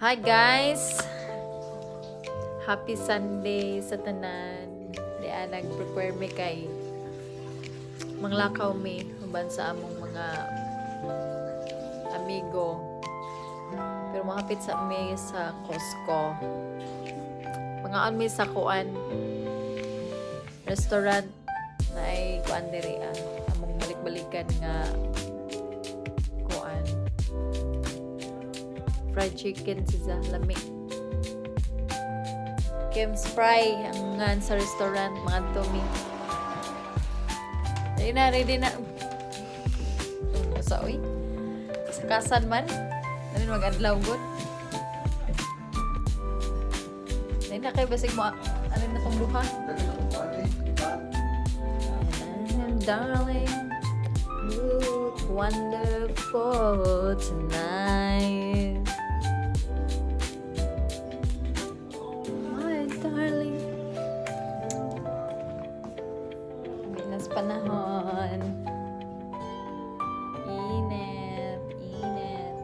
Hi guys! Happy Sunday sa tanan. Di nag-prepare mi kay manglakaw mi uban sa among mga amigo. Pero mahapit sa mi sa Costco. Mangaon mi sa kuan restaurant na ay kuan diri among balik-balikan nga kuan fried chicken siya, lami. Kim's Fry ang ngan sa restaurant, mga mi. Ready na, ready na. Sa uy. Sa kasan man. Dali mag-adlaw gud. Dali na kay basig mo ano na tong duha. And darling, you look wonderful tonight. My darling. Binas panahon. Init, init.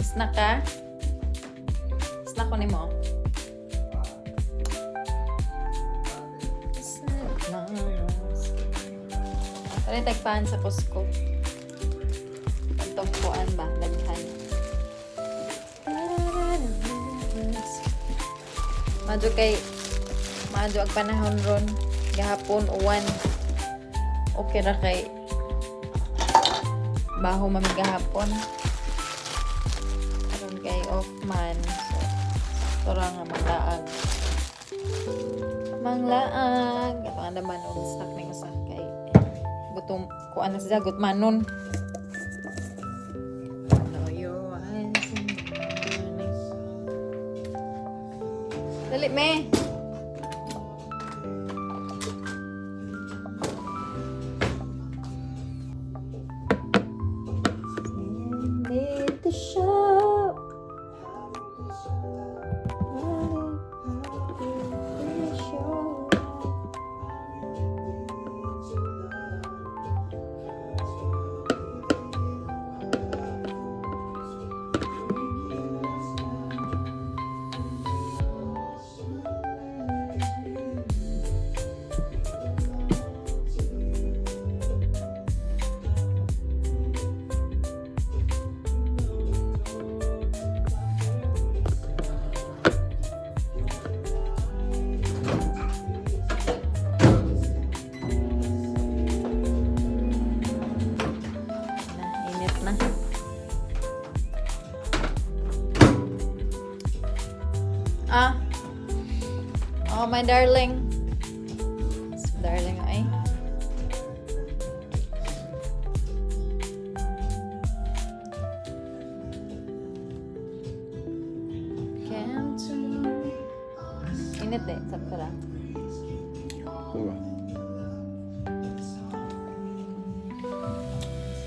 Snack ka? Snack ko nimo. Sunflowers. Tara tagpaan sa Costco. Pantong kuan ba? Daghan. Madyo kay madyo ang panahon ron. Gahapon uwan. Okay ra kay baho mami gahapon. Karon kay off man. So, sakto ra nga manglaag. Manglaag. Ato nga naman og snack ning usa kay gutom kuan na siya gutmanon. Follow your eyes in the morning. Dali, me. Need to shop. Need to shop. Na, init na. Ah. Oh, my darling. Darling, ay. Came to. Init eh, sakto lang. Diba?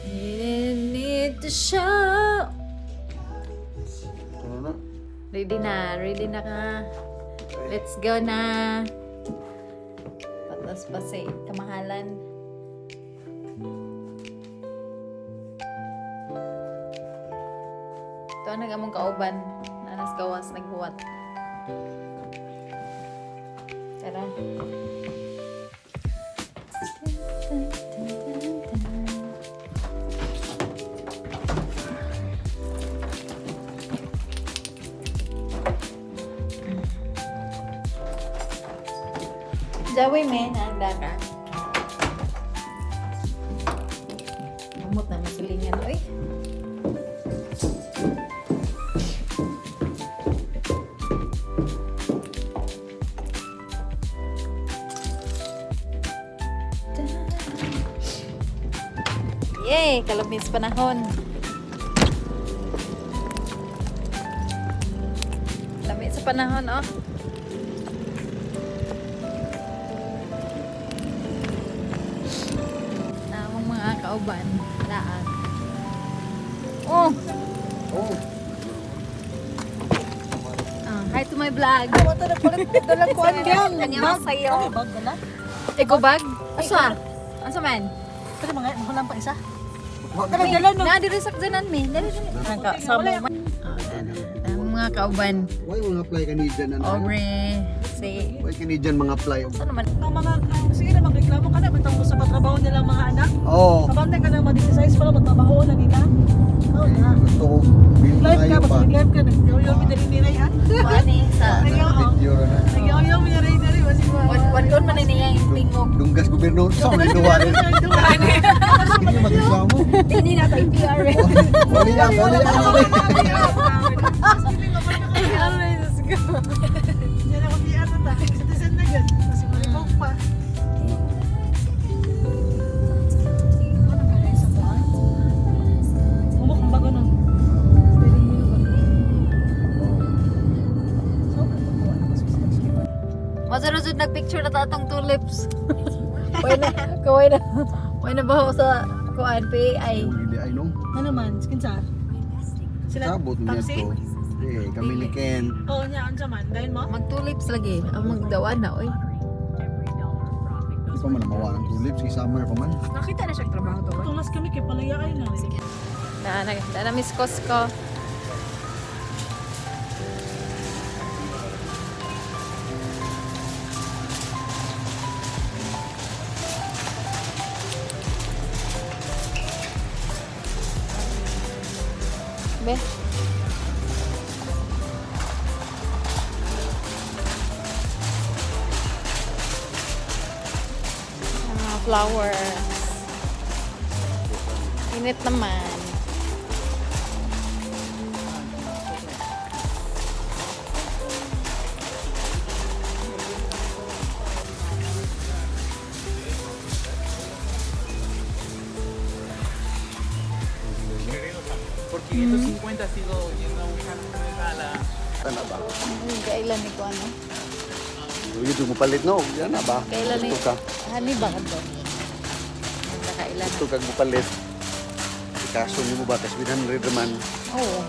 You didn't need to show. Ano na? Ready na ka. Let's go na. Patas pa sa kamahalan. Ito ang nag-among kauban. Nanas gawas, naghuwat. Tara. Dun, dun, dun, dun, dun. Jawi me, naanda ka. Amot na masulingan, oy. Yay! Kalamis panahon. Lami sa panahon, oh. Namong mga kauban, laag. Oh. Oh. Ah, hi to my vlog. Wala na palit dalang kuan gyud. Annyeonghaseyo. Ano bag dala? Ego bag? Asa? Asa man? Pero mga mahulang pa isa. Dala dala no. Na diri sa sakyanan mi. Dali dali. Sa mo. Ang mga kauban. Why mga apply ka ni dyan ano? Aubrey. Si Why ka ni dyan mga apply? Saan naman? Ang mga sige na magreklamo ka na bitang gusto patrabaho nila ang mga anak. Oh. Kabante ka na ma-exercise para magtrabaho na nila. Oh, na. Gusto ko. Bill Live ka, tayo basta pa. nag-live ka, nag-yoyo mi dali niray ha. Kuan eh sa Video na. Nag-yoyo mi niray dali basi mo. One one man niya yung tingog. Dunggas gobernador sa mga duwa rin. Hindi magreklamo. Hindi na tayo PR. Wali lang, wali lang. Yan ako PR na ta. Citizen na gyud. Kasi maribok pa. Ano ka sa kuan? Umok ang bago no. Steering wheel ba? So, Masarap nagpicture na ta atong tulips. Kaway na, kaway na. Kaway na ba sa kuan PAI? Hindi ay no. Ano man, kinsa? Sila Sabot niya Tapsi? to. Eh, kami ni Ken. Oo niya, unsa man? Dahil mo? Mag-tulips lagi. Ang magdawan na oy. Di pa man mawa ng tulips, kay summer pa man. Nakita na siya trabaho to. Tulas kami kay palaya ay na. Sige. Na na na, na Miss Costco. Be. Ah, flowers. Init naman. Por 550 sigo yendo a buscar a la... Tana ba? Ay, kailan ni ko ano? Dito mo palit no. Yan na ba? Kailan ni... Gusto ka. Hani ba ka to? Nakailan. Gusto kag mo palit. Kaso nimo ba kas 100 man. Oo.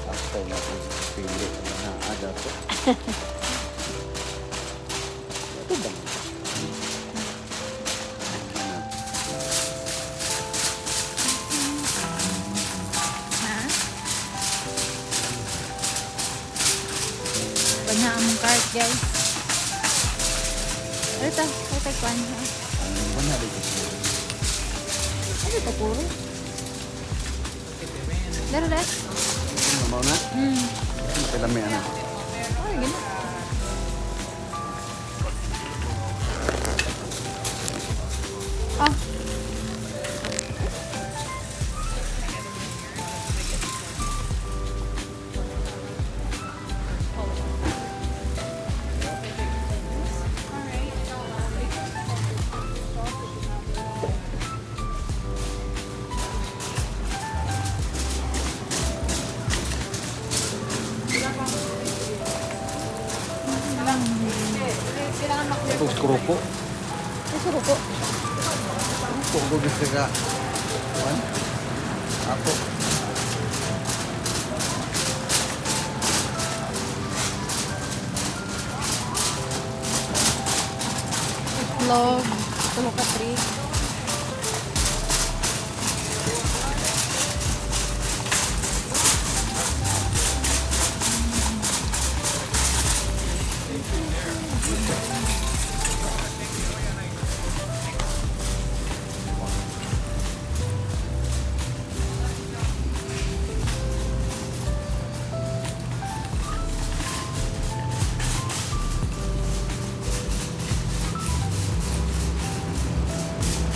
Ako na po pili na aga to. Ito ba? Ha? Pagna among cart, guys. Ay, ta. Ay, ta, kwan, ha? Ano ba na dito? Ano ito, puro? Dara, dara. Ano ba na? Ano kailan may ano? Ay, gina. Ah. Ito kuruko. Ay, suruko. Kuruko gusto ka. One. Ako. Itlog. Tulo ka three.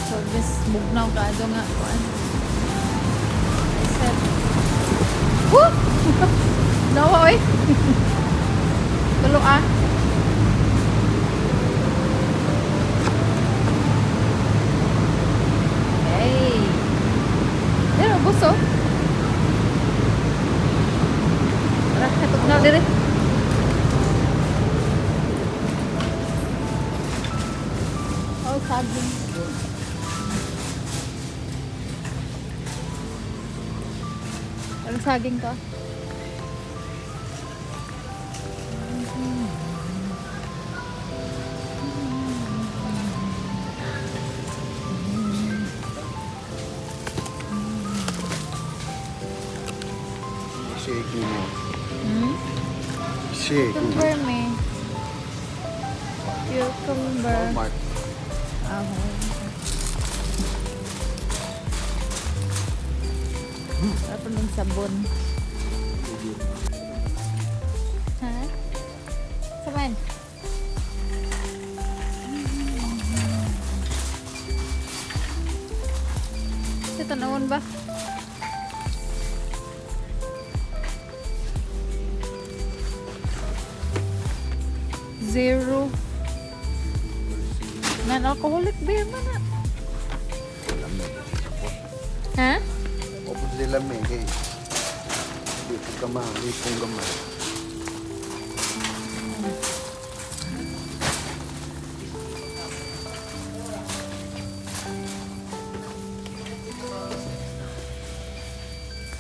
So, miss bugnaw ka ato nga. Kuan. I said, Woo! Nawa, oy! Tulo ah. Hey! Pero, buso. Tara, katok na dire. Oh, saging. Ang saging to. Shake mo. Hmm? Shake mo. Cucumber may. Cucumber. Walmart. Ah, Tapos ng sabon. Ha? Saman? Sa tanawon ba? Zero. Non-alcoholic beer man na. Ha? Opo sila may kay di ko kama, di ko gamay.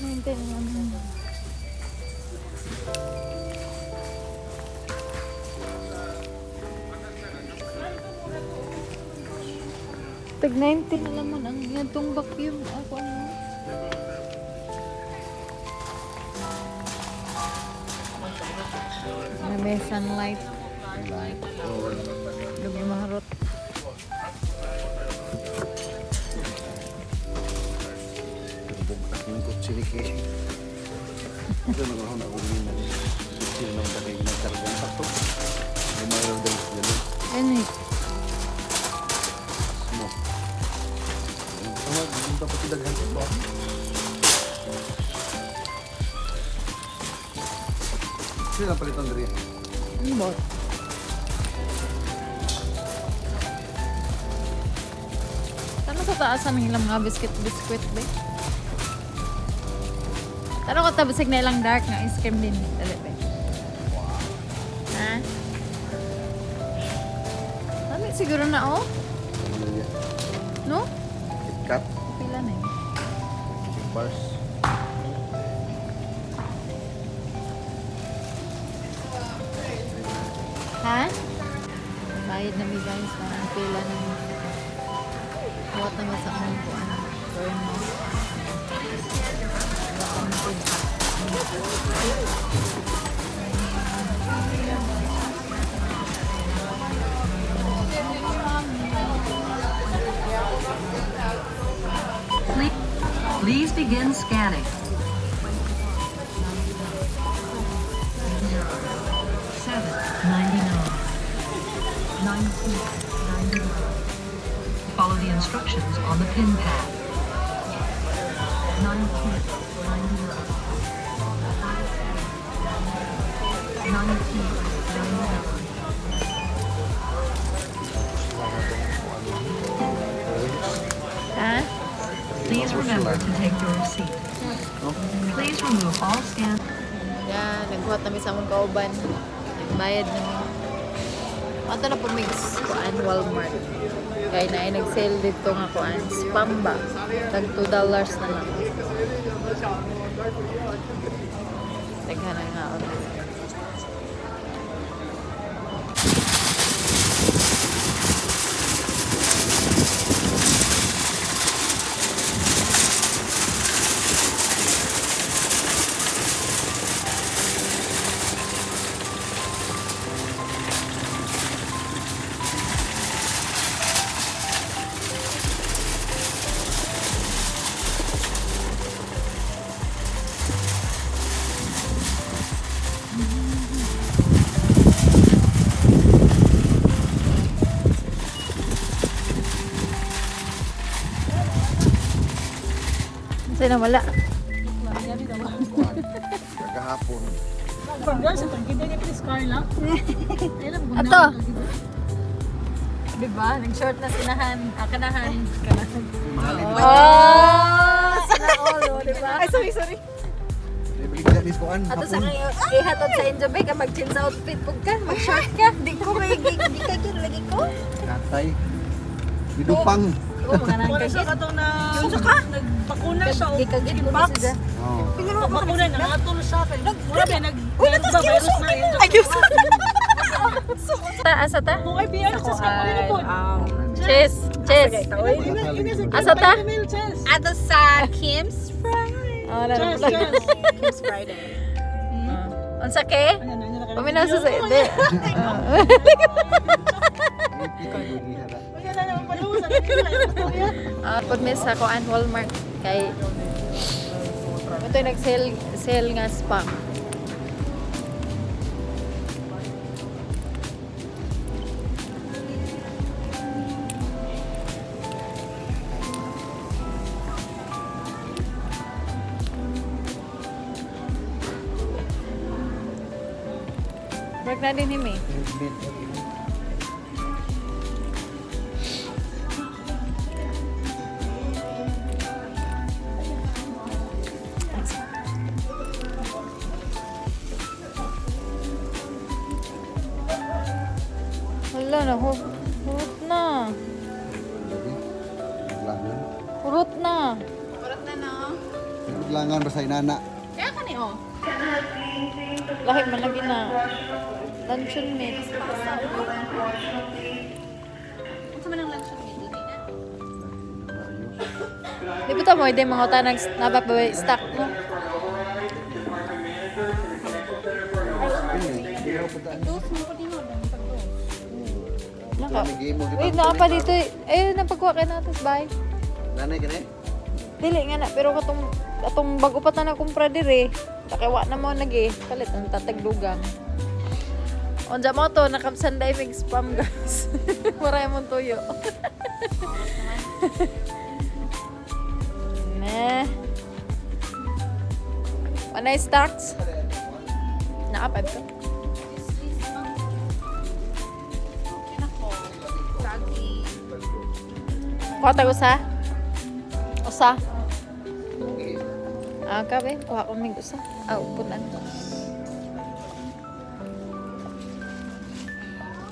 Maintain naman. Tag 90 na naman ang yantong vacuum. Ako ano? May sunlight. Light. Oh, Lugi maharot. Bugak ng kutsi ni Kay. Ito nagkaroon ako ng kutsi na naman kay nagkarga sa to. Lumayo daw sila. Ano eh? Smoke. Tama, dito pa sila daghan sa Sila palitan diri. Ang bot. Tama sa taas ang ilang mga biscuit-biscuit ba? Tanong ko tabasig na ilang dark nga ice cream din. Dali ba? Ha? Dami siguro na oh. Ano niya? No? KitKat, Pila na eh. bars. Ha? Bayad na mi guys. Parang pila na mi. Huwat naman sa among kuan. Burn mo. Please, please begin scanning. 7.99. 19.99. Follow the instructions on the pin pad. 19.99. 19.99. Ha? Please remember to take your receipt. Please remove all scanned. Yeah, naghuhat namin sa among kauban. Nagbayad namin. Ato na po may kuan Walmart. Kaya na ay nag-sale dito nga kuan spam ba? Tag $2 na lang. Daghan na nga order. Kasi nawala. Kagahapon. Please, Carla. Ato! Diba? Nag-short na sinahan. Ah, kanahan. Mahalin. Oh! Sana all, oh, diba? Ay, sorry, sorry. Bibili ka dis kuan. Ato sa hapon. kayo, ihatod sa inyo, be, ka mag-change outfit pug ka, mag-short ka. Di ko may, di ka kin, lagi ko. Katay. Bidupang. Oh, mga nang Wala siya kagit. katong na... Nagbakuna siya o Gikagit ko chicken pox. siya. Oh. Bakuna na natol siya. Wala ba nag... Nag virus na yun. Ay, Diyos. Ta, asa ta? Kung ay PR sa sa po. Cheers. Cheers. Asa ta? Cheers. Ato sa Kim's Friday. Oh, wala na Cheers, pala. cheers. Kim's Friday. Ah. Unsa ke? Ayan, ayan, ayan. Paminaw sa sa hindi. Ayan, ayan, palusa. Ayan, Ah, pud mi sa kuan Walmart kay ito yung nag-sale sale nga spam. Work na din him eh. Wala na, hurot na. Langan. Hurot na. Kurot na no. Langan basta inana. Kaya ka ni oh. Lahi man lagi na. Luncheon meat. Unsa man ang luncheon meat dili na? Di ba mo, hindi mga tanag napapabay stock no? Naka. Wait, naa pa dito. Eh. Ayun, napagkuha kay natin sa bahay. Nanay ka na eh? Dili nga na, pero katong atong bago pa ta na kumpra dire. Takiwa na mo nag eh. Palit ang tatagdugang. Unja mo to, nakamsanday mig spam guys. Maray mong tuyo. Nah. Wanay stocks? Naka 5 to. Sagi. Kuha tag usa? Usa? Ah, kabe, kuha ko mig usa. Ah, upunan.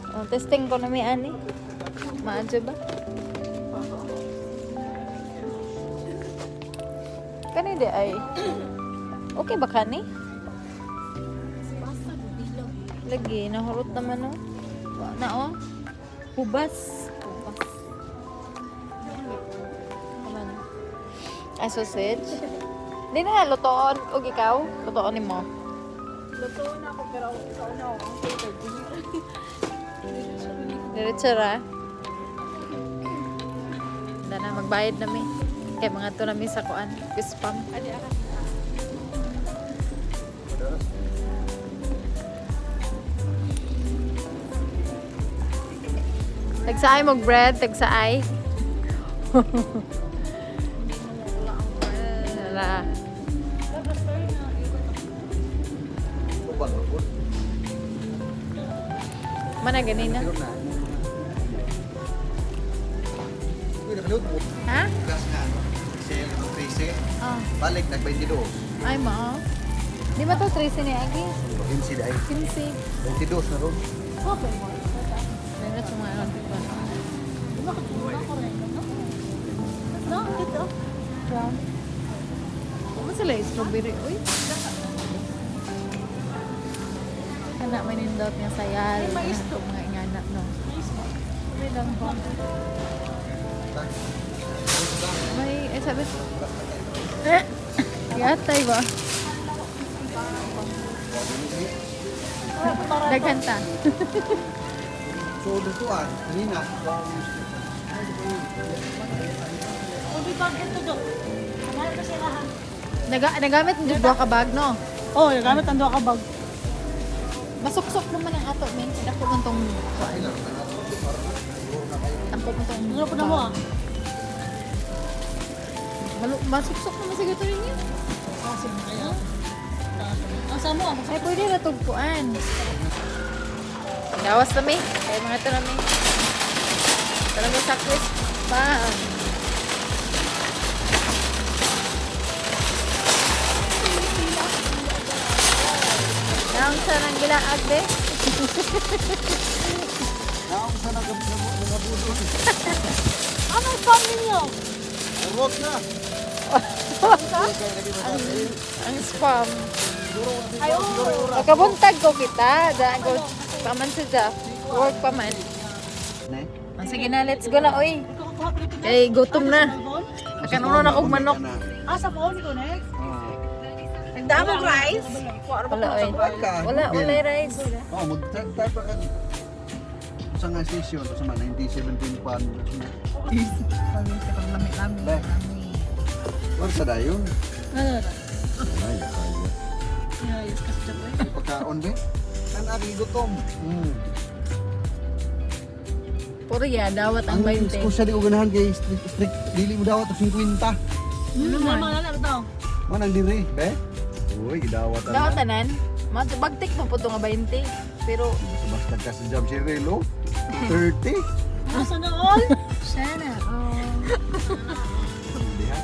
Oh, testing ko na may ani. Maadyo ba? Kani di ay. Okay ba kani? Lagi, nahurot naman oh. Wa na oh. Hubas. Hubas. Kaman. Ay, sausage. Di na, lutoon. Og ikaw, lutoon ni mo. Luto na ako pero ikaw na ako. Ang catered. Diretso ra. Wala na, magbayad na mi. Kaya mga to na mi sa kuan. Spam. Tagsaay mo bread, tagsaay. Wala. Ubang ako. Mana ganina? Siguro na. Uy, nakalimutan mo. Ha? Gas na ano? Sale, 13. Oh. Balik, nag-22. Ay, mao. Di ba to 13 ni Agi? 15 ay. 15. 22 na ron. Meron sa mga ano, di ba? No, dito. Brown. Ano sila yung strawberry? Uy. Kana may nindot nga sayal. Ay, mais to. Mga ingana, no? May langhong. May, eh, sabi. Eh, yatay ba? Daghan ta. So, lutuan. Kanina. Ubi bag ito do. Ano kasi lahat? Nagamit ng duha ka bag, no? Oh, nagamit ang duha ka bag. Masuksok naman ang ato, men. Dako man tong Dako man tong Ano po na mo ah? Masuksok naman siguro ninyo. Kasi mo kayo. Ang sa mo ah. Ay, pwede na tugpuan. Gawas na mi. Kaya mga ito na mi. Ito na mi sa quiz pa. Naong sa nang gilaag, be? Naong sa nagabudol. Ano spam ninyo? Urot na. Ang spam. Ay, oo. Pagkabuntag ko kita. Daan ko. Paman sa Jeff. Work pa man. Ne? Ah, sige na, let's go na, oy. Ikaw kuha ko dito. Kay gutom na. Phone? Akan uno na kog manok. Ah, sa phone ko next. Nagdamog rice? Wala, oy. Wala, wala rice. Oh, mag-type pa ka. Sa nga session, sa man 1917 pa. Ba. War sa dayon. Ano na? Ay, ay. Yeah, yes, kasi dyan eh. Pagkaon be. Kan ari gutom. Puro ya, dawat ang Ang 20. eskusa di ko ganahan kay strict, strict dili mo dawat og 50. Ano naman? Mga lalaro to. Man ang dire, be. Uy, gidawat ana. Dawat tanan. Bagtik mo po ito nga 20. Pero, Basta ka sa job si Relo. 30. Ah, sana all? Sana all. Hindi ha.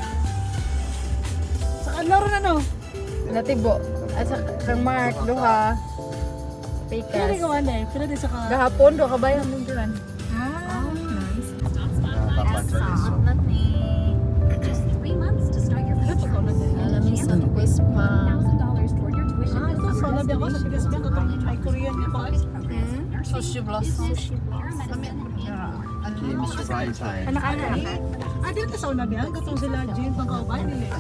Sa laro na no? natibo. At sa kang Mark, duha. Pila Pikas. di ka man eh. Pila di sa ka. Gahapon, duha ka ba yung munduran? Ah, nice. Nakatapan sa liso. Just 3 months to start your future. Alam sa quiz pa. $1,000 toward your tuition Ah, this ito sa summer. labi ako sa Pigas Bank. Ito may Korean nga pa. Sushi blossom. Business, paramedicine, and more. Kim's fry time. Ah, dito sa una biyan. Katong sila Jean pangkaubay nila.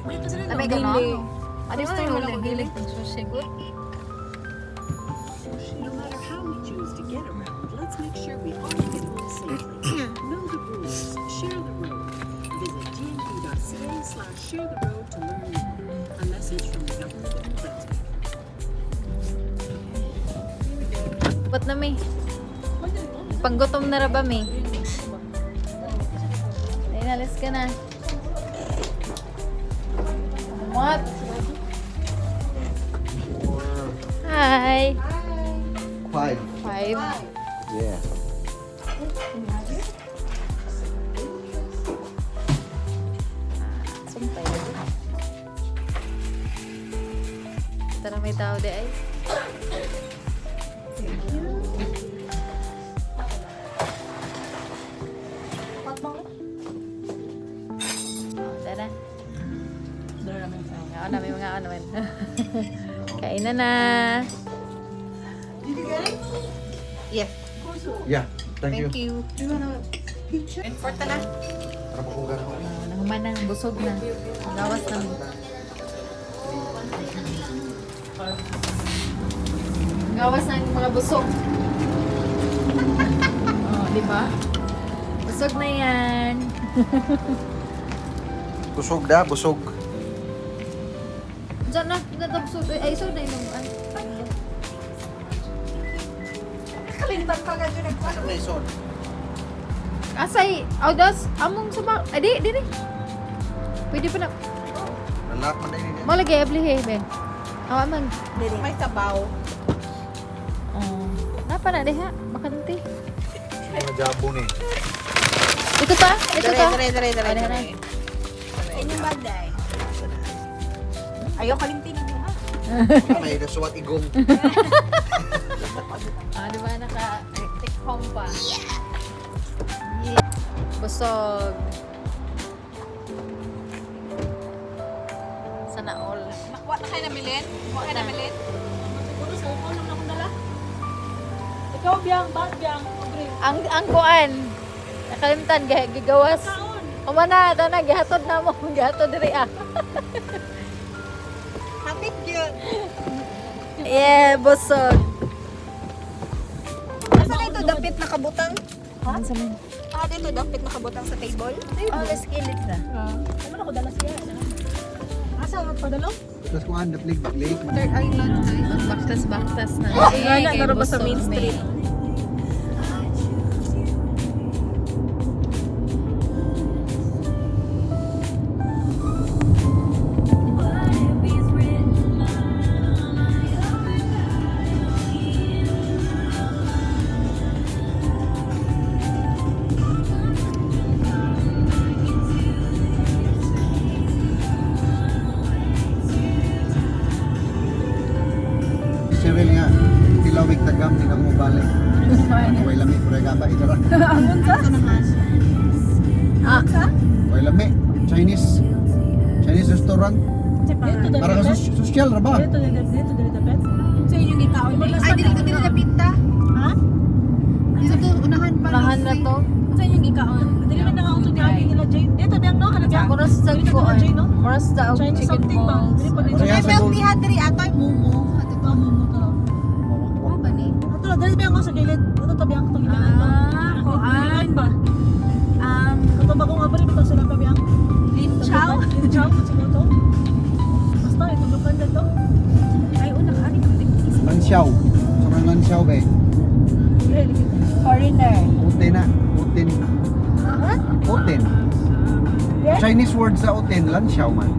Dito sila no? Lamig ka no? Ano yung wala ko gilig pag sushi good? No matter how we choose to get around, let's make sure we all get home safely. Know the rules, share the road. Visit dmv.ca/share the road to learn more. A message from the government of Quebec. Ba't na may? Panggutom na ra ba may? Ayun na, let's go na. What? Hi! 5. 5. Yeah. Sumpay. Tara may tao di ay. Oh, tara. Mga ano, may mga ano man. Kain na na. Did you get it? Yeah. Yeah. Thank you. Thank you. And for na. Para mo kung gano'n. Oh, nanguman na, busog na. Gawas na mo. Gawas na ang mga busog. Oh, di ba? Busog na yan. Busog da, busog. Diyan na, natabsog. Ay, so na yung ano. Kalimtan pa ka dyan. Ano na ison? Asay, aw das, among sama, ay di, di, di. Pwede pa na, Nalak man din. mo lagi abli he, be. Awa man. May sabaw. Oh, napa na diha, bakante. Mga jabo ni. Ito ta, ito ta. Dere, dere, dere, Oh, dere. dere. Inyong bag, day. Ayaw kalimtin ninyo, ha? Wala may nasuwat igong. Ah, di ba naka take home pa? Yeah. Busog. Sana all. Wa na kayo nabilin? Wa kayo nabilin? Siguro sa upo lang akong dala. Ikaw biyang, bag biyang, agree. Ang kuan. Nakalimtan gigawas. Kaon. Uma na, tana gihatod na mo, gihatod diri ah. Hapit yun. Yeah, busog. Asa na ito dapit na kabutang? Ha? Man? Ah, dito dapit na kabutang sa table? Oh, let's kill it na. Ano na ko dala siya? Asa ang padalo? Tapos kung ano, lake, lake. Baktas baktas na. Wala, kay naro ba sa busog Main may. Street? Cyril nga, tilawig tagam, di na mo balik. Way lami pura ka ba idara. Ah, Way lami. Chinese Chinese restaurant. Dito Para ka social ra ba? Dito dito dito dito dapat. Sa inyong gikaon. Ay, dili to dili napita. Ha? Dito to unahan pa. unahan na to. Sa inyong gikaon. Dili man nakaunto ni Abi nila Jane. Dito biyang no kana biyang. Muras sa Dili to kuan. Jane no. Muras sa og Chinese chicken something ba? balls. Dili pa ni Parehas Jane. May sa milk gold. tea ha diri ato ay mumu. Ato Ito mumu to. Mo ba ni? Ato dili biyang ko sa gilid. Ato to biyang to gilid ato. Ah, kuan. ba? Um, Ato ba kung abri bitaw sila pa biyang? Linchow. Linchow siguro to. Basta itulukan dito. Ay, una ka ani Lansiaw. Sobrang lansiaw ba eh. Foreigner. Uten na. Uten. Uten. Chinese word sa uten, lansiaw man.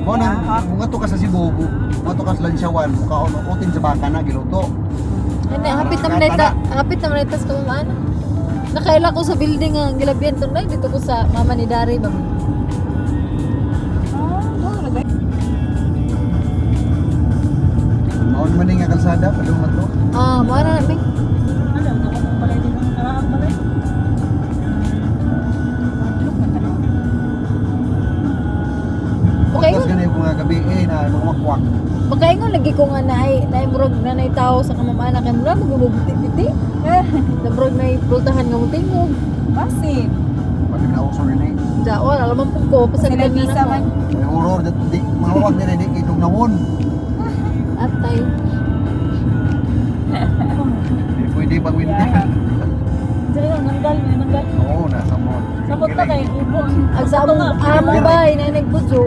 Mo nang kung ato ka sa Cebu, kung ato ka sa Lansiawan, mukaon og uten sa baka na giluto. Ano, hapit naman na hapit naman na sa kamamaan. Nakaila ko sa building ang gilabian to na dito ko sa mama ni Dari ba. Maon man ni nga kalsada padung man to. Ah, mo na namin. Ano, ito ko balay din ang karaang balay. Okay Tapos ganay ko nga gabi eh na mga wakwak. Makaingon lagi ko nga naay naay murag na nay tao sa kamamana kay murag magbubiti-biti. Na murag nay pultahan nga mutingog. Basin. Pag nauso rin eh. Jaon, alam man pud ko Sila pasagdan na visa nako. man. May horror dito di mga wakwak dire di kay dugnawon. Atay. Di pwede pag winter. Diyan lang, nanggal, may nanggal. Oo, nasa mo. Sabot na kay ubo. Ag sa among among bay na nagpudyo.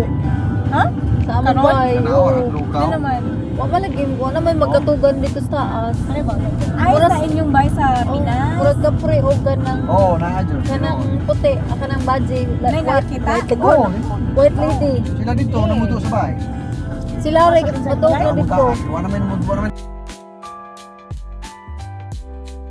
Ha? Sa among Karon? bay. Tanaw, Oo. lukaw. naman. Wa man lagi wa naman magkatugan dito sa taas. Ano ba? Ay, Muras- sa inyong bay sa Oh, Pinas. murag ka pre og kanang Oo, naa dyan. kanang puti, ah, kanang baji, May nakita? white, Oo, white lady. sila dito, namuto sa bahay. Sila rin matog na dito. Wala naman, wala naman.